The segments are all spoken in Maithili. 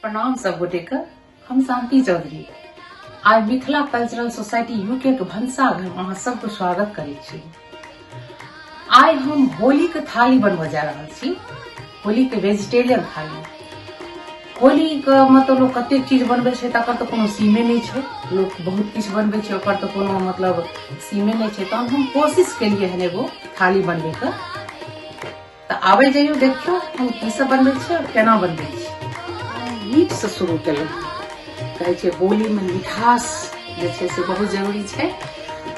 प्रणाम सब गोटे के। हम शांति चौधरी आइ मिथिला कल्चरल सोसाइटी यूके के भनसाघर में अहाँ सबके स्वागत करै छी। आइ हम होली के थाली बनबऽ जा रहल छी, होली के वेजिटेरियन थाली। होली के मतलब लोग कतेक चीज बनबै छै तकर तऽ कोनो सीमे नहि छै, लोक बहुत किछु बनबै छै ओकर तऽ कोनो मतलब सीमे नहि छै। तहन हम कोशिश केलियै हन एगो थाली बनबैके, तऽ आबै जइयौ देखियौ हम की सब बनबै छियै आओर केना बनबै छियै। मीटसँ शुरू केलहुँ, कहै छै होलीमे मिठास जे छै से बहुत जरूरी छै,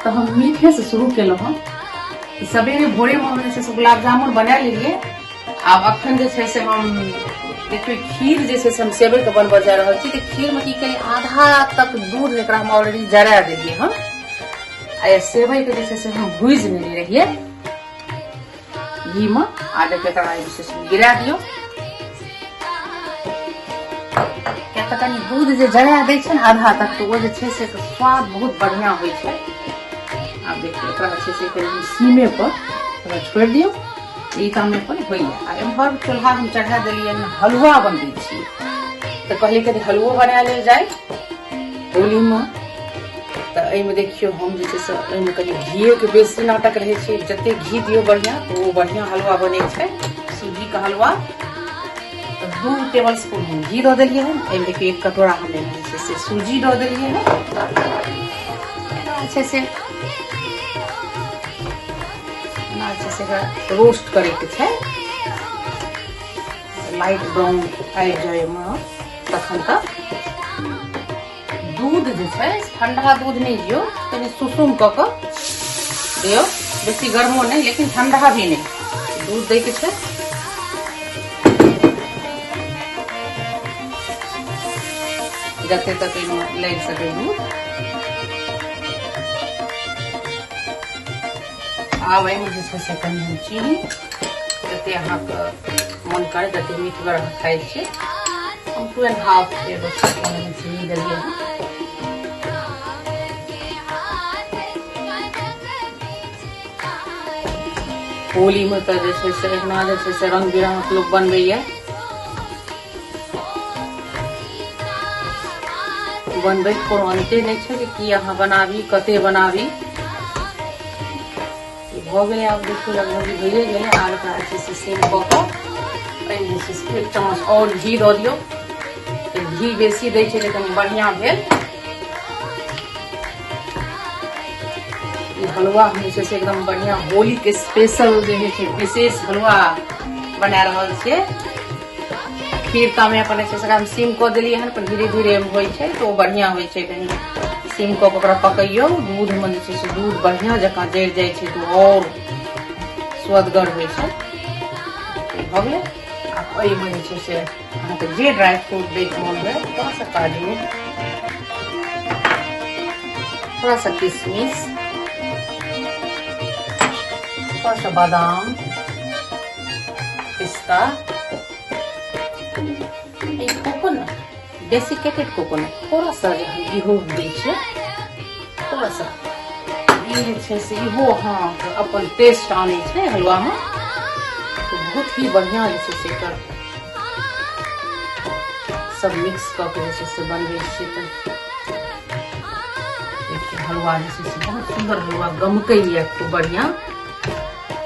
तऽ हम मीठेसँ शुरू केलहुँ हँ। सवेरे भोरेमे हम जे छै से गुलाब जामुन बना लेलियै। आब अखन जे छै से हम देखियौ खीर जे छै से हम सेवइके बनबऽ जा रहल छी। तऽ खीरमे की केलियै, आधा तक दूध एकरा हम ऑलरेडी जरा देलियै हन, आ सेवइके जे छै से हम भुजि लेने रहियै घीमे। आ देखियौ एकरा जे छै से गिरा दियौ, किया तऽ कनि दूध जे जरा दै छै ने आधा तक, तऽ ओ जे छै से स्वाद बहुत बढ़िआँ होइ छै। आब देखियौ एकरा जे छै से कनि सीमे पर एकरा छोड़ि दियौ, ई काम अपन होइए। आ एम्हर चूल्हा हम चढ़ा देलियै, हलुआ बनबै छी, तऽ कहलियै कनि हलुओ बना लेल जाय होलीमे। तऽ एहिमे देखियौ हम जे छै से एहिमे कनि घीएके बेसी नाटक रहै छै, जतेक घी दियौ बढ़िआँ तऽ ओ बढ़िआँ हलुआ बनै छै, सूजीके हलुआ। तऽ 2 टेबल स्पून हम घी दऽ देलियै हन एहिमे। देखियौ 1 कटोरा हम एहिमे जे छै से सूजी दऽ देलियै हन। एना छै से एना छै से एकरा रोस्ट करैके छै, लाइट ब्राउन आबि जाय एहिमे तखन तक। दूध जे छै ठंडा दूध नहि दियौ, कनि सुसुम कऽ कऽ दियौ, बेसी गर्मो नहि लेकिन ठंडा भी नहि दूध दैके छै। जते तक एहिमे लागि सकै दूध। आब एहिमे जे छै से कनि हम चीनी, जते अहाँके मन करे जते मीठगर अहाँ खाइ छियै, हम 2.5 टेबल स्पून चीनी देलियै हन। होलीमे तऽ जे छै से एहिना जे छै से रंग बिरंगक लोक बनबैया, बनबैके कोनो अन्ते नहि छै कि की अहाँ बनाबी, कते बनाबी। भऽ गेलै, आब देखियौ लगभग भइए गेलै। आर एकरा जे छै से सेम कऽ कऽ एहिमे जे छै से 1 चम्मच आओर घी दऽ दियौ। घी बेसी दै छै तऽ कनि बढ़िआँ भेल। ई हलुआ हम जे छै से एकदम बढ़िआँ होलीके स्पेशल जे होइ छै विशेष हलुआ बना रहल छियै। खीर तामे अपन जे छै से हम सिम कऽ देलियै हन, पर धीरे धीरे होइ छै तऽ ओ बढ़िआँ होइ छै। कनि सिम कऽ कऽ ओकरा पकैयौ, दूधमे जे छै से दूध बढ़िआँ जकाँ जरि जाइ छै तऽ आओर स्वदगर होइ छै। भऽ गेलै। आ एहिमे जे छै से अहाँके जे ड्राई फ्रूट दैके मोन हुए, थोड़ा सा काजू, थोड़ा सा किशमिश, थोड़ा सा बादाम, पिस्ता, कोकोनट, डेसिकेटेड कोकोनट, थोड़ा सा जे हम इहो दै छियै थोड़ा सा। ई जे छै से इहो अहाँके अपन टेस्ट आनै छै हलुआमे, तऽ बहुत ही बढ़िआँ जे छै से एकर सब मिक्स कऽ के जे छै से बनबै छियै। तऽ देखियौ हलुआ जे छै से बहुत सुन्दर हलुआ गमकैए, खूब बढ़िआँ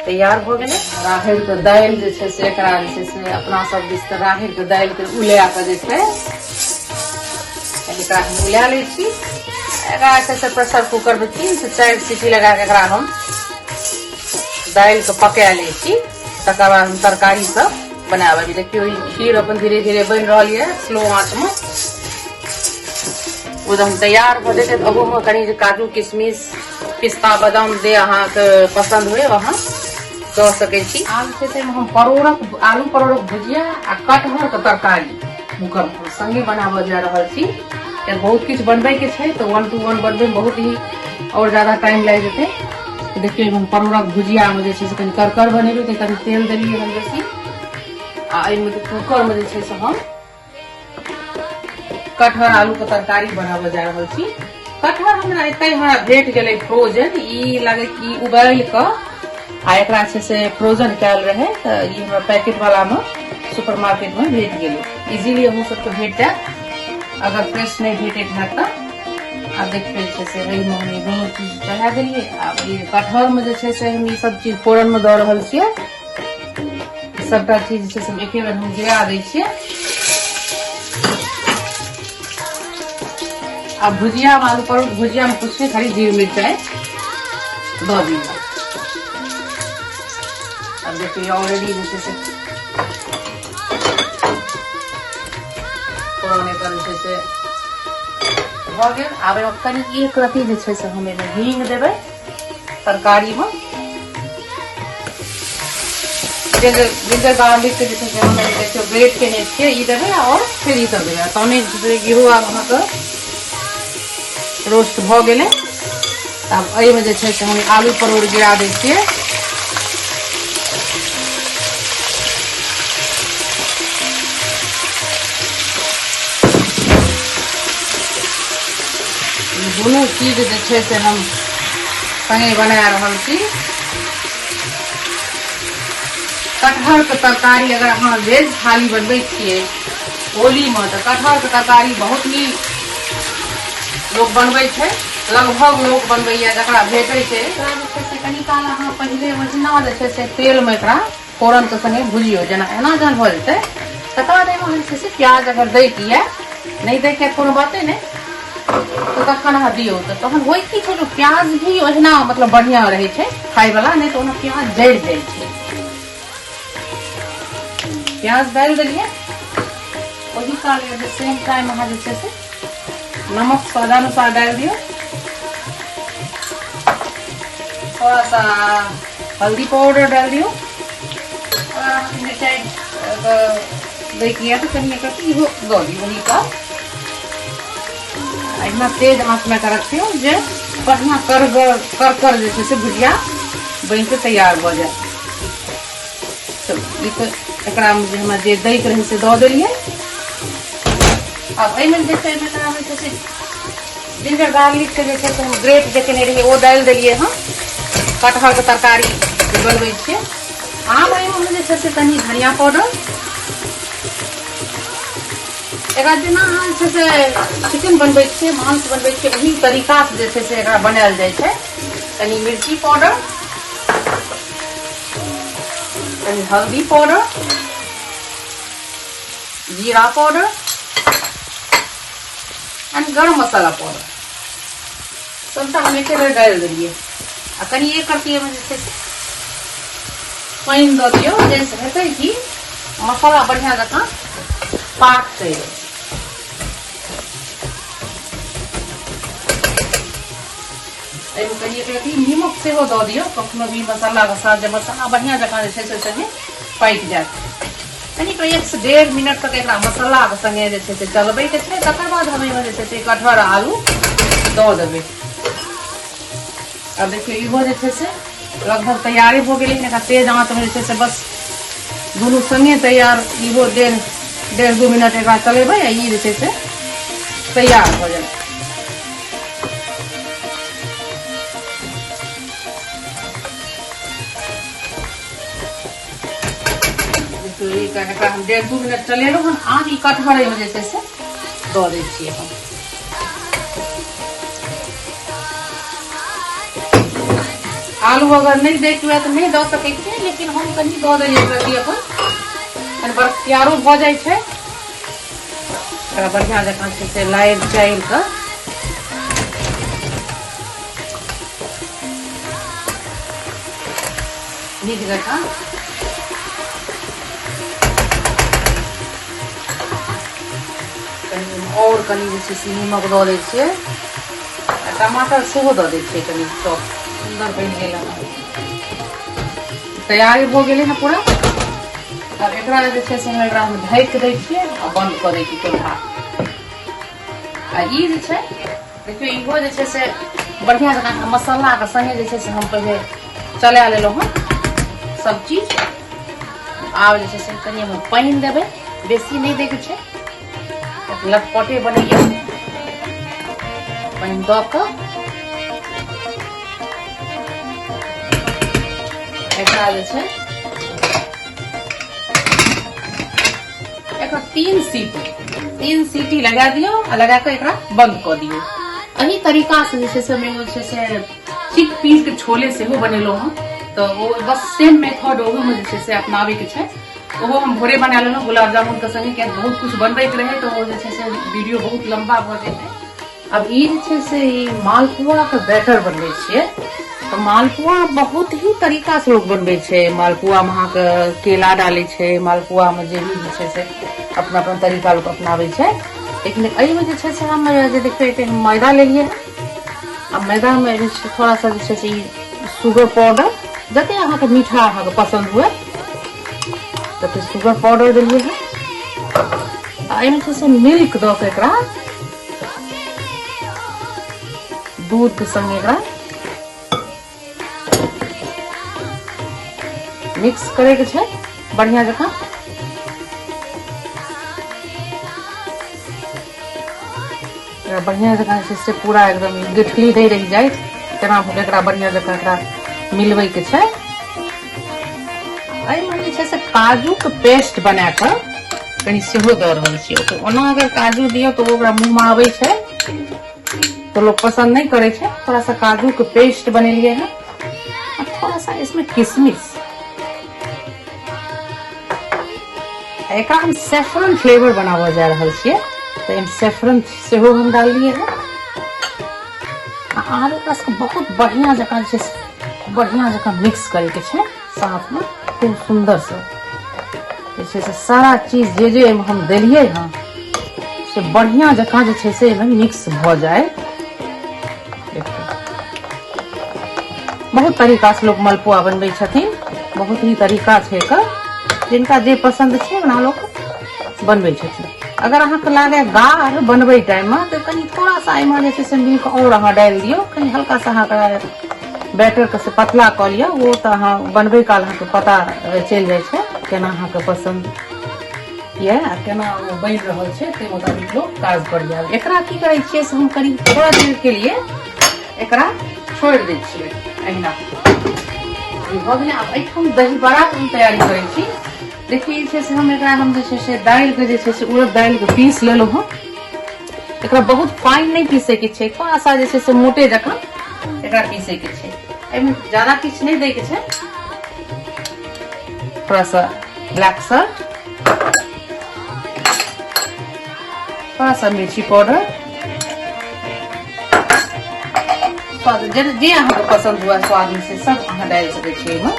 तैयार भऽ गेलै। राहड़िके दालि जे छै से एकरा जे छै से अपना सब दिस तऽ राहड़िके दालिके उला कऽ जे छै एकरा हम उला लै छी। एकरा जे छै से प्रेशर कुकरमे 3 से 4 सीटी लगा कऽ एकरा हम दालिके पका लै छी, तकर बाद हम तरकारी सब बनाबे। देखियौ ई खीर अपन धीरे धीरे बनि रहल यऽ स्लो आँचमे। ओ जहन तैयार भऽ जेतै तऽ ओहोमे कनि जे काजू किशमिश पिस्ता बादाम जे अहाँके पसन्द हुए अहाँ दऽ सकै छी। आब छै से हम परोड़क आलू परोड़क भुजिया आ कटहरके तरकारी कूकरमे हम संगे बनाबऽ जा रहल छी। किया बहुत किछु बनबैके छै तऽ 1 टू 1 बनबैमे बहुत ही आओर ज्यादा टाइम लागि जेतै। देखियौ हम परोड़क भुजियामे जे छै से कनि करकर बनेबै तऽ कनि तेल देलियै हन बेसी। आ एहिमे कूकरमे जे छै से हम कटहर आलू के तरकारी बनाबऽ जा रहल छी। कटहर हमरा एतै हमरा भेट गेलै फ्रोजन, ई लागै कि उबालि कऽ आ एकरा छै से फ्रोजन कयल रहै, तऽ ई हमरा पैकेट वाला मे सुपर मार्केट मे भेट गेलै। इजीली अहूँ सबके भेट जायत अगर फ्रेश नहि भेटैत हैत तऽ। आब देखियौ जे छै से एहिमे हम ई दुनू चीज चढ़ा देलियै। आब ई कटहरमे जे छै से हम ई सब चीज फोरनमे दऽ रहल छियै। सबटा चीज जे छै से एके बेर हम गिरा दै छियै। आब भुजिया आलू परोड़ भुजिया में कुछ नहीं, खाली जीर मिरचाई दऽ दियौ। आब देखियौ ऑलरेडी जे छै से फोरन एकर जे छै से भऽ गेल। आब एहिमे कनि एक रत्ती जे छै से हम एहिमे हींग देबै तरकारीमे। जिंजर गार्लिक के जे छै से हम देखियौ ग्रेट केने छियै, ई देबै आओर फेर ई सब देबै। तहने जे छै इहो आब अहाँके रोस्ट भऽ गेलै। आब एहिमे जे छै से हम आलू परोड़ गिरा दै छियै। दुनू चीज जे छै से हम सङ्गे बना रहल छी। कटहरके तरकारी अगर अहाँ वेज थाली बनबै छियै होलीमे तऽ कटहरके तरकारी बहुत ही लोक बनबै छै, लगभग लोक बनबैया जकरा भेटै छै। एकरा जे छै से कनी काल अहाँ पहिले ओहिना जे छै से तेलमे एकरा फोरनके सङ्गे भुजियौ, जेना एना जहन भऽ जेतै तकर बाद एहिमे जे छै से प्याज अगर दैके यऽ, नहि दैके कोनो बाते नहि, तऽ तखन अहाँ दियौ। तऽ तहन होइ की छै जे प्याज भी ओहिना मतलब बढ़िआँ रहै छै खायवला, नहि तऽ ओना प्याज जरि जाइ छै। प्याज डालि देलियै ओही काल एट the same time अहाँ जे छै से नमक स्वादानुसार डालि दियौ, थोड़ा सा हल्दी पाउडर डालि दियौ। और अहाँके मिरचाइ दैके यऽ तऽ कनि एक इहो दऽ दियौ ओही काल। एहिना तेज आँचमे एकरा रखियौ जे बढ़िआँ करगर करकर जे छै से भुजिया बनिके तैयार भऽ जायत। चलू ई तऽ एकरामे जे हमरा जे दैके रहै से दऽ देलियै। आब एहिमे जे छै एहिमे एकरामे जे छै से जिंजर गार्लिकके जे छै से हम ग्रेट जे केने रहियै ओ डालि देलियै हँ। कटहरके तरकारी जे बनबै छियै। आब एहिमे हम जे छै से कनि धनिया पाउडर, एकरा जेना अहाँ जे छै से चिकन बनबै छियै, मांस बनबै छियै, ओही तरीकासँ जे छै से एकरा बनायल जाइ छै। कनि मिर्ची पाउडर, कनि हल्दी पाउडर, जीरा पाउडर एंड गरम मसाला पाउडर सबटा हम एके बेर डालि देलियै। आ कनि एक रत्ती एहिमे जे छै से पानि दऽ दियौ, जाहिसँ हेतै कि मसाला बढ़िआँ जकाँ पाकतै। एहिमे कनि एक रत्ती नीमक सेहो दऽ दियौ कखनो भी मसालाके साथ, जे मसाला बढ़िआँ जकाँ जे छै से सङ्गे पाकि जायत। कनि 1 से 1.5 मिनट तक एकरा मसालाके सङ्गे जे छै से चलबैके छै। तकर बाद हम एहिमे जे छै से कटहर आलू दऽ देबै। आब देखियौ इहो जे छै से लगभग तैयारे भऽ गेलै। एकरा तेज आँचमे जे छै से बस दुनू सङ्गे तैयार। इहो डेढ़ 2 मिनट एकरा चलेबै आ ई जे छै से तैयार भऽ जायत। एकरा हम 1.5 2 मिनट चलेलहुँ हन। आब ई कटहर एहिमे जे छै से दऽ दै छियै हम। आलू अगर नहि दैके हुए तऽ नहि दऽ सकै छियै, लेकिन हम कनि दऽ देलियै प्रति अपन कनि बरखियारो भऽ जाइ छै। एकरा बढ़िआँ जकाँ छै से लारि चारि कऽ नीक जकाँ कनि आओर कनि जे छै से नीमक दऽ दै छियै आ टमाटर सेहो दऽ दै छियै कनि। चॉप सुन्दर बनि गेल हँ, तैयारी भऽ गेलै हँ पूरा। आब एकरा जे छै से हम एकरा हम ढकि दै छियै आ बन्द कऽ दै छियै चूल्हा। आ ई जे छै देखियौ इहो जे छै से बढ़िआँ जकाँ मसालाके सङ्गे जे छै से हम पहिले चला लेलहुँ हँ सब चीज। आब जे छै से कनि हम पानि देबै, बेसी नहि दैके छै, लटपटे बनैया। पानि दऽ कऽ एकरा जे छै एकर 3 सीटी, 3 सीटी लगा दियौ आ लगा कऽ एकरा बंद कऽ दियौ। एही तरीका से जे छै से हम जे छै से चिक पीस के छोले सेहो बनेलहुँ हँ। तऽ ओ बस सेम मेथड ओहोमे जे छै से अपनाबैके छै। ओहो हम भोरे बना लेलहुँ गुलाब जामुन के संगे, कियाकि बहुत कुछ बनबैके रहै तऽ ओ जे छै से वीडियो बहुत लम्बा भऽ जेतै। अब ई जे छै से ई मालपुआ के बैटर बनबै छियै। तऽ मालपुआ बहुत ही तरीका से लोग बनबै छै। मालपुआ मे अहाँके केला डालै छै, मालपुआ मे जे भी जे छै से अपना अपना तरीका लोक अपनाबै छै। लेकिन एहिमे जे छै से हम जे देखबै एते हम मैदा लेलियै हँ। आ मैदामे जे छै थोड़ा सा जे छै से ई शुगर पाउडर, जते अहाँके मीठा अहाँके पसन्द हुए तते शुगर पाउडर देलियै हँ। आ एहिमे छै से मिल्क दऽ कऽ एकरा दूध के संग एकरा मिक्स करे के छै बढ़िया जकाँ। एकरा बढ़िया जकाँ जे छै से पूरा एकदम गिठली नहि रहि जाय तेना भऽ एकरा बढ़िया जकाँ एकरा मिलबै के छै। एहिमे जे छै से काजूके पेस्ट बना कऽ कनि सेहो दऽ रहल छियै। ओना अगर काजू दियौ तऽ ओकरा मुँहमे आबै छै तऽ लोक पसन्द नहि करै छै। थोड़ा सा काजूके पेस्ट बनेलियै हँ आ थोड़ा सा इसमें किशमिश। एकरा हम सेफरन फ्लेवर बनाबऽ जा रहल छियै तऽ एहिमे सेफरन सेहो हम डाललियै हँ। आ आब एकरा सबके बहुत बढ़िआँ जकाँ जे छै बढ़िआँ जकाँ मिक्स करैके छै साथमे, खूब सुन्दरसँ जे छै से सारा चीज जे जे एहिमे हम देलियै हँ से बढ़िआँ जकाँ जे छै से एहिमे मिक्स भऽ जाय। बहुत तरीकासँ लोक मलपुआ बनबै छथिन, बहुत ही तरीका छै एकर, जिनका जे पसन्द छै ओना लोक बनबै छथिन। अगर अहाँके लागै गाढ़ बनबै टाइममे तऽ कनि थोड़ा सा एहिमे जे छै से मिल्क आओर अहाँ डालि दियौ, कनि हल्का सा अहाँ एकरा बैटरके से पतला कऽ लिअ। ओ तऽ अहाँ बनबै काल अहाँके पता चलि जाइ छै केना अहाँके पसन्द यऽ आ केना ओ बनि रहल छै, ताहि मोताबिक लोक काज करि जायब। एकरा की करै छियै से हम करीब थोड़ा देर के लिए एकरा छोड़ि दै छियै एहिना। भऽ गेलै। आब एहिठाम दही बड़ाके हम तैयारी करै छी। देखिए जे छै से हम एकरा हम जे छै से दालिके जे छै से उड़द दालिके पीस लेलहुँ हँ। एकरा बहुत फाइन नहि पीसैके छै, थोड़ा सा जे छै से मोटे जकाँ एकरा पीसैके छै। एहिमे ज्यादा किछु नहि दैके छै, थोड़ा सा ब्लैक सॉल्ट, थोड़ा सा मिर्ची पाउडर, स्वाद जे जे अहाँके पसन्द हुए स्वाद से सब अहाँ डालि सकै छियै एहिमे।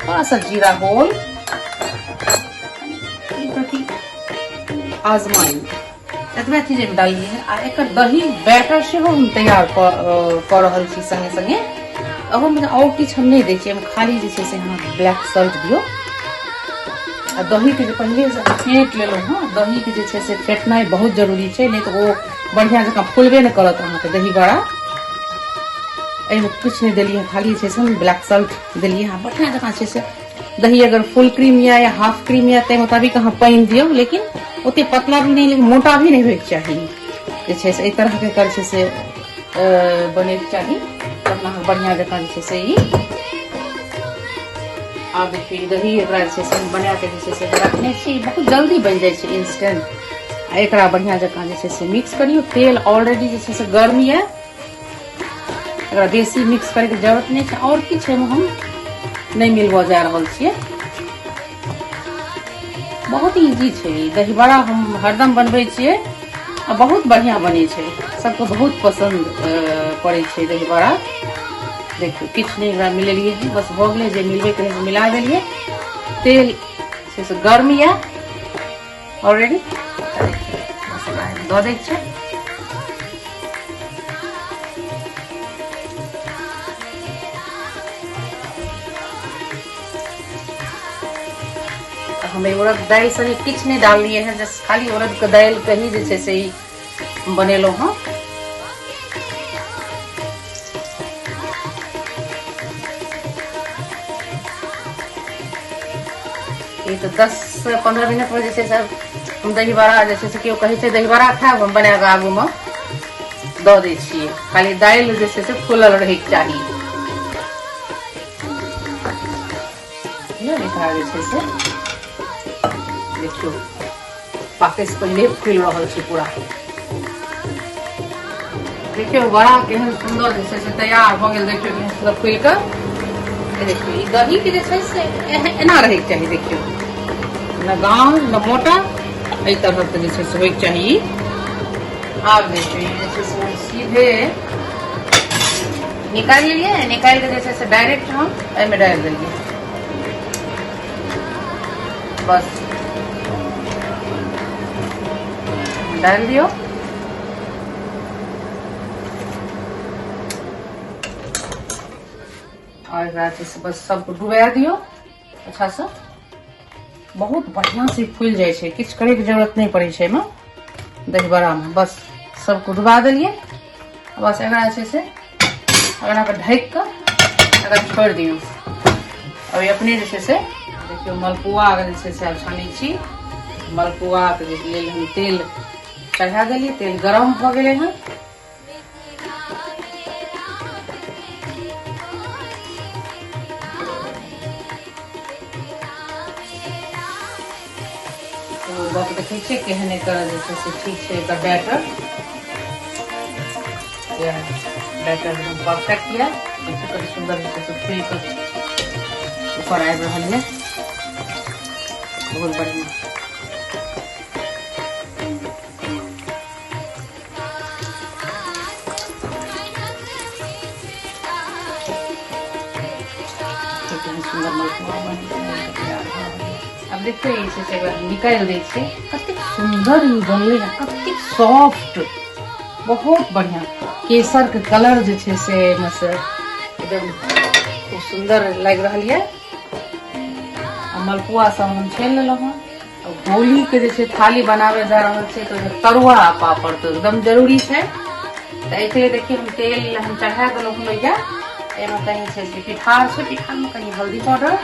थोड़ा सा जीरा होल, आजमाइन, एतबा चीज एहिमे डाललियै हँ। आ एकर दही बैटर सेहो हम तैयार कऽ रहल छी संगे संगे। ओहोमे आओर किछु हम नहि दै छियै, एहिमे खाली जे छै से अहाँ ब्लैक सॉल्ट दियौ। आ दहीके जे पहिलेसँ फेँट लेलहुँ हँ, दहीके जे छै से फेँटनाइ बहुत जरूरी छै, नहि तऽ ओ बढ़िआँ जकाँ फुलबे नहि करत अहाँके दही बड़ा। एहिमे किछु नहि देलियै, खाली जे छै से हम ब्लैक सॉल्ट देलियै हँ। बढ़िआँ जकाँ छै से दही अगर फुल क्रीम या हाफ क्रीम या ताहि मुताबिक अहाँ पानि दियौ, लेकिन ओते पतला भी नहि लेकिन मोटा भी नहि होइके चाही। जे छै से एहि तरहके एकर छै से बनैके चाही, तहन अहाँके बढ़िआँ जकाँ जे छै से ई। आब देखियौ दही एकरा जे छै से हम बनाकऽ जे छै से रखने छी, बहुत जल्दी बनि जाइ छै इंस्टेंट। आ एकरा बढ़िआँ जकाँ जे छै से मिक्स करियौ। तेल ऑलरेडी जे छै से गर्म यऽ, एकरा बेसी मिक्स करैके जरूरत नहि छै। आओर किछु एहिमे हम नहि मिलबऽ जा रहल छियै, बहुत इजी छै ई दही बड़ा। हम हरदम बनबै छियै आ बहुत बढ़िआँ बनै छै, सबके बहुत पसन्द पड़ै छै दही बड़ा। देखियौ किछु नहि एकरा मिलेलियै हँ, बस भऽ गेलै, जे मिलबैके रहै से मिला देलियै। तेल छै से गर्म यऽ ऑलरेडी, बस एकरा दऽ दै छियै। हमे उड़द दालि संगे किछु नहि डाललियै हँ, जस्ट खाली उड़दके दालिके ही जे छै से ई बनेलहुँ हँ। ई तऽ 10-15 मिनटमे जे छै से हम दही बड़ा जे छै से केओ कहै छै दही बड़ा खायब, हम बना कऽ आगूमे दऽ दै छियै। खाली दालि जे छै से फूलल रहैके चाही। एकरा जे छै से देखियौ पाकै से पहिले फूलि रहल छै पूरा। देखियौ बड़ा केहन सुन्दर जे छै से तैयार भऽ गेल। देखियौ केहन सुन्दर फूलि कऽ। देखियौ ई दही के जे छै से एना रहैके चाही। देखियौ न गाँव न मोटा, एहि तरहक जे छै से होइके चाही। आब देखियौ ई जे छै से सीधे निकालि लेलियै, निकालि कऽ जे छै से डायरेक्ट हम एहिमे डालि देलियै। बस डालि दियौ। और एकरा छै से बस सबके डुबा दियौ अच्छा से। बहुत बढ़िया से फूलि जाइ छै, किछु करैके जरूरत नहि पड़ै छै एहिमे दहीबड़ामे। बस सबके डुबा देलियै। बस एकरा जे छै से एकरा ढकि कऽ एकरा छोड़ि दियौ। अभी अपने जे छै से देखियौ मलपुआके जे छै से आब छानै छी। मलपुआके जे लेल हम तेल चढ़ा देलियै, तेल गरम भऽ गेलै हन। दऽ देखै छियै केहन एकर जे छै से ठीक छै। एकर बैटर बैटर एकदम परफेक्ट यऽ। देखियौ कते सुन्दर जे छै से फूलि कऽ ऊपर आबि रहल यऽ, बहुत बढ़िआँ। सुन्दर मलपुआ बनि तैयार भऽ रहल। आब देखियौ ई छै से एकरा निकालि दै छियै। कतेक सुन्दर ई बनलै हँ, कतेक सॉफ्ट, बहुत बढ़िआँ। केसरके कलर जे छै से एहिमे से एकदम खूब सुन्दर लागि रहल यऽ। आ मलपुआ सब हम छानि लेलहुँ हँ। होली के जे छै थाली बनाबे जा रहल छै तऽ तरुआ आ पापड़ तऽ एकदम जरूरी छै। तऽ एहिके लिए देखियौ हम तेल हम चढ़ा देलहुँ हन लोहिया। एहिमे कनि छै से पिठार छै, पिठारमे कनि हल्दी पाउडर,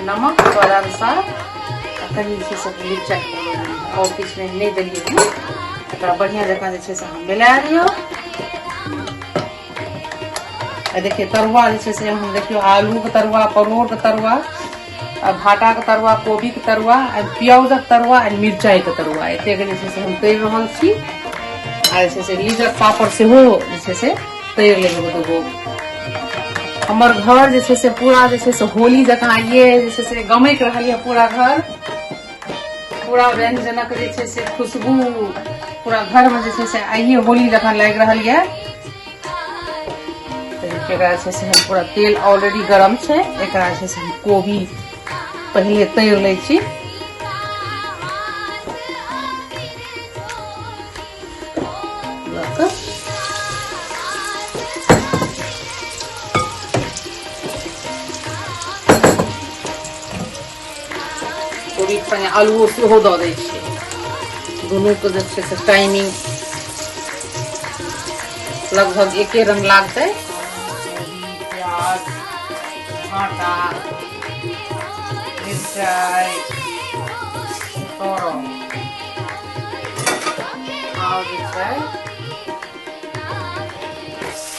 नमक स्वादानुसार आ कनि जे छै से मिरचाइ पाउडर, आओर किछु नहि देलियै हन। एकरा बढ़िआँ जकाँ जे छै से हम मिला दियौ। आ देखियौ तरुआ जे छै से हम देखियौ आलूके तरुआ, परोड़के तरुआ, आ भाटाके तरुआ, कोबीके तरुआ, आ प्याजक तरुआ आ मिरचाइके तरुआ, एतेक जे छै से हम तरि रहल छी। आ जे छै से लीजक पापड़ सेहो जे छै से तरि लेबै दूगो। हमर घर जे छै से पूरा जे छै से होली जकाँ आइए जे छै से गमकि रहल यऽ पूरा घर। पूरा व्यंजनक जे छै से खुशबू पूरा घरमे जे छै से आइए होली जकाँ लागि रहल यऽ। एकरा छै से हम पूरा तेल ऑलरेडी गरम छै, एकरा छै से हम कोबी पहिले तैर लै छी। कोबी संगे आलुओ सेहो दऽ दै छियै। दुनूके जे छै से टाइमिंग लगभग एके रंग लागतै। कोबी, प्याज, भाँटा, मिरचाइ, तरल आओर जे छै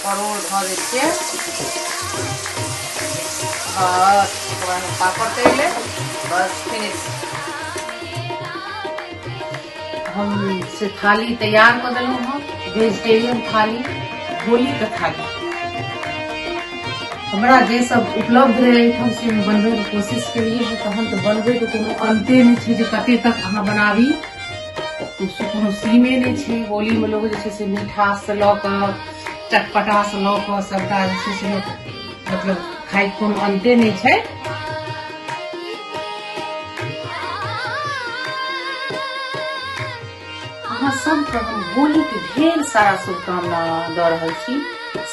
परोड़ धऽ दै छियै। बस ओकर बाद पापड़ तरि लेब, बस फिनिश। हम से थाली तैयार कऽ देलहुँ हँ, वेजिटेरियन थाली, होलीके थाली। हमरा जे सब उपलब्ध रहै एहिठाम से हम बनबैके कोशिश केलियै हँ। तहन तऽ बनबैके कोनो अन्ते नहि छै जे कते तक अहाँ बनाबी, कोनो सीमे नहि छै। होलीमे लोक जे छै से मिठाससँ लऽ कऽ चटपटासँ लऽ कऽ सबटा जे छै से लोक मतलब खाइके कोनो अन्ते नहि छै। अहाँ सबके हम होलीके ढेर सारा शुभकामना दऽ रहल छी।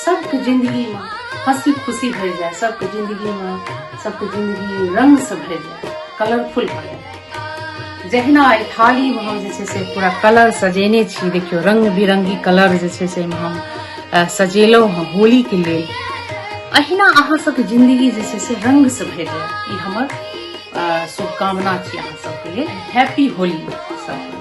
सबके जिंदगीमे हंसी खुशी भरि जाय, सबके जिंदगीमे सबके जिंदगी रंगसँ भरि जाय, कलरफुल भऽ जाय। जहिना एहि थालीमे हम जे छै से पूरा कलर सजेने छी, देखियौ रंग बिरंगी कलर जे छै से एहिमे हम सजेलहुँ हँ होलीके लेल, अहिना अहाँ सबके जिंदगी जे छै से रंगसँ भरि जाय, ई हमर शुभकामना छी अहाँ सबके लेल। हैप्पी होली सबके।